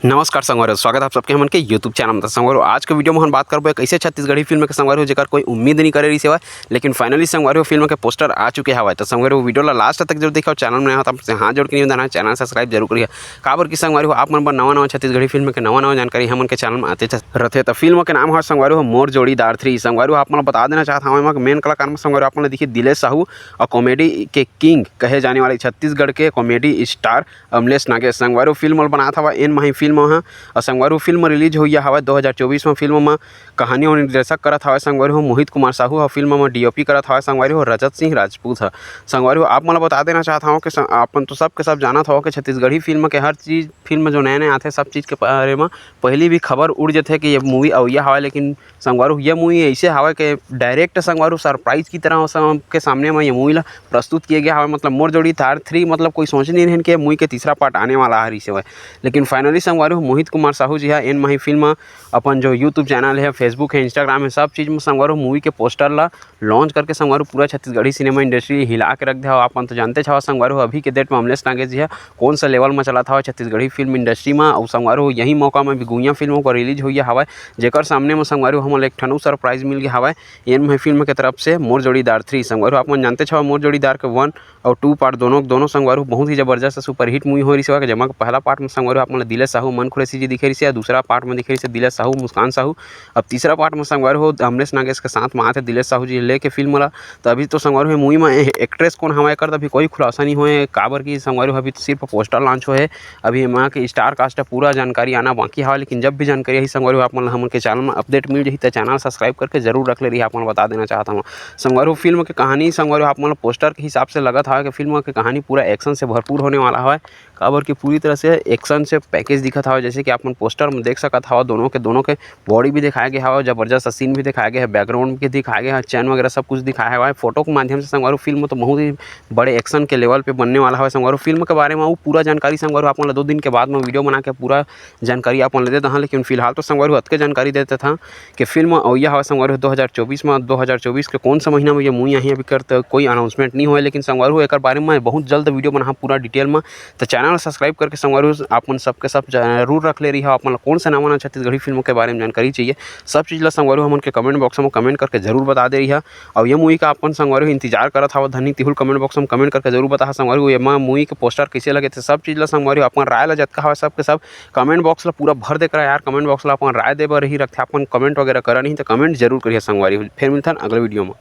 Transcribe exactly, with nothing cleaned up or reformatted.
नमस्कार संगवारी हो, स्वागत है आप सबके हमन के YouTube चैनल में। तो संगवारी हो, आज के वीडियो में हम बात करबो एक ऐसे छत्तीसगढ़ी फिल्म के संगवारी हो, जेकर कोई उम्मीद नहीं करे रहिस हवय, लेकिन finally संगवारी हो, फिल्म के पोस्टर आ चुके हवय। तो संगवारी हो, वीडियो ला लास्ट तक जरूर देखिए और चैनल में नया हो तो आपसे हाथ जोड़ के निवेदन है, चैनल सब्सक्राइब जरूर करिए। काबर कि संगवारी हो, आप मन बर नवा नवा छत्तीसगढ़ी फिल्म के नवा नवा जानकारी हमन के चैनल में आते रथे। तो फिल्म के नाम है संगवारी हो मोर जोड़ीदार थ्री। संगवारी हो, आप मन ला बता देना चाहत हवं, एमा मेन कलाकार में संगवारी हो, आप मन ला दिखी दिलेश साहू और कॉमेडी के किंग कहे जाने वाले छत्तीसगढ़ के कॉमेडी स्टार अमलेश नागेश। संगवारी हो, फिल्म ल बनात हवय एन माही फिल्म ह। अउ संगवारी हो, फिल्म रिलीज होइया हवय दो हज़ार चौबीस म। फिल्म म कहानी अउ निर्देशक करत हवय संगवारी हो मोहित कुमार साहू ह। फिल्म म डीओपी करत हवय संगवारी हो रजत सिंह राजपूत ह। संगवारी हो, आप मन ल बता देना चाहत हवं कि सं-, अपन तो सब के सब जानत हवं कि छत्तीसगढ़ी फिल्म के हर चीज, फिल्म जो नया नया आथे, सब चीज के बारे म पहिली भी खबर उड़ जथे कि ये मूवी अवइया हवय, लेकिन संगवारी हो, ये मूवी ऐसे हवय कि डायरेक्ट संगवारी हो सरप्राइज की तरह सबके सामने म ये मूवी ला प्रस्तुत किया गया हवय। मतलब मोर जोड़ीदार थ्री, मतलब कोई सोचे नहीं रहेन कि ये मूवी के तीसरा पार्ट आने वाला हरिस हवय, लेकिन finally संगवारी हो मोहित कुमार साहू जी हा एन माही फिल्म म अपन जो YouTube चैनल है, Facebook है, Instagram है, सब चीज में संगवारी हो मूवी के पोस्टर ला लॉन्च करके संगवारी हो पूरा छत्तीसगढ़ी सिनेमा इंडस्ट्री हिला के रख दे हवय। आप मन तो जानते हवय संगवारी हो, अभी के डेट में अमलेश नागेश जी हा कौन सा लेवल में चलत हवय छत्तीसगढ़ी फिल्म इंडस्ट्री में। अउ संगवारी हो, यही मौका में भी गुइया फिल्म ओकर रिलीज होइया हवय, जेकर सामने में संगवारी हो हमन ला एक ठन अउ सरप्राइज मिल गया हवय एन माही फिल्म के तरफ से मोर जोड़ीदार थ्री। संगवारी हो, आप मन जानते हवय मोर जोड़ीदार के वन अउ टू पार्ट दोनों, दोनों संगवारी हो बहुत ही जबरदस्त सुपरहिट मूवी हो रहिस हवय, जेमा के पहला पार्ट में संगवारी हो आप मन ला दिलेश साहू मन खुरेसी जी दिखे रहिस हे, दूसरा पार्ट में दिखे रहिस हे दिलेश साहू, मुस्कान साहू। अब तीसरा पार्ट में संगवारी हो अमलेश नागेश के साथ में आथे दिलेश साहू जी लेके फिल्म ला। तो अभी तो संगवारी हो मूवी में ए-, एक्ट्रेस कौन हवय एकर तो अभी कोई खुलासा नहीं होए, काबर कि संगवारी हो अभी तो सिर्फ पोस्टर लॉन्च होए हे। अभी एमा के स्टार कास्ट ह पूरा जानकारी आना बाकी हवय, लेकिन जब भी जानकारी आही संगवारी हो आप मन ला हमन के चैनल में अपडेट मिल जाही, त चैनल सब्सक्राइब करके जरूर रख ले रही, आप मन ला बता देना चाहत हवं। संगवारी हो, फिल्म के कहानी संगवारी हो आप मन ला पोस्टर के हिसाब से लगत हवय कि फिल्म के कहानी पूरा एक्शन से भरपूर होने वाला हवय, काबर कि पूरी तरह से एक्शन से पैकेज दिखत हवय। जैसे कि आप मन पोस्टर में देख सकत हवय, दोनों के, दोनों के बॉडी भी दिखाया गया हवय, जबरदस्त सीन भी दिखाया गया है, बैकग्राउंड भी दिखाया गया है, चैन वगैरह सब कुछ दिखाया हुआ है। फोटो के माध्यम से संगवारी हो फिल्म तो बहुत ही बड़े एक्शन के लेवल पे बनने वाला हवय। संगवारी हो, फिल्म के बारे में वो पूरा जानकारी संगवारी हो आप मन ला दो दिन के बाद में वीडियो बना के पूरा जानकारी आप मन ला दे देहूँ, लेकिन फिलहाल तो संगवारी हो अतके जानकारी दे देथन कि फिल्म अवइया हवय संगवारी हो दो हज़ार चौबीस में। दो हज़ार चौबीस के कौन सा महीना में ये मूवी आही, अभी कर त कोई अनाउंसमेंट नहीं होए, लेकिन संगवारी हो एकर बारे में बहुत जल्द वीडियो बनाहूँ पूरा डिटेल में। तो चैनल सब्सक्राइब करके संगवारी हो आप मन सबके सब जरूर रख ले रही हो। आप मन ला कौन सा नवा नवा छत्तीसगढ़ी फिल्म के बारे में जानकारी चाहिए, सब चीज़ ला संगवारी हो हमन के कमेंट बॉक्स में कमेंट करके जरूर बता दे रही हो। अउ ये मूवी का अपन संगवारी हो इंतजार करत हवो धनी, तिहुल कमेंट बॉक्स में कमेंट करके जरूर बताहा संगवारी हो, ये मूवी के पोस्टर कैसे लगे थे, सब चीज़ ला संगवारी हो अपन राय ला जतका हवय सबके सब कमेंट बॉक्स ला पूरा भर दे करा यार। कमेंट बॉक्स ला अपन राय दे बर ही रखथे, अपन कमेंट वगैरह करा नहीं तो कमेंट जरूर करिए संगवारी हो। फिर मिलथन अगले वीडियो में।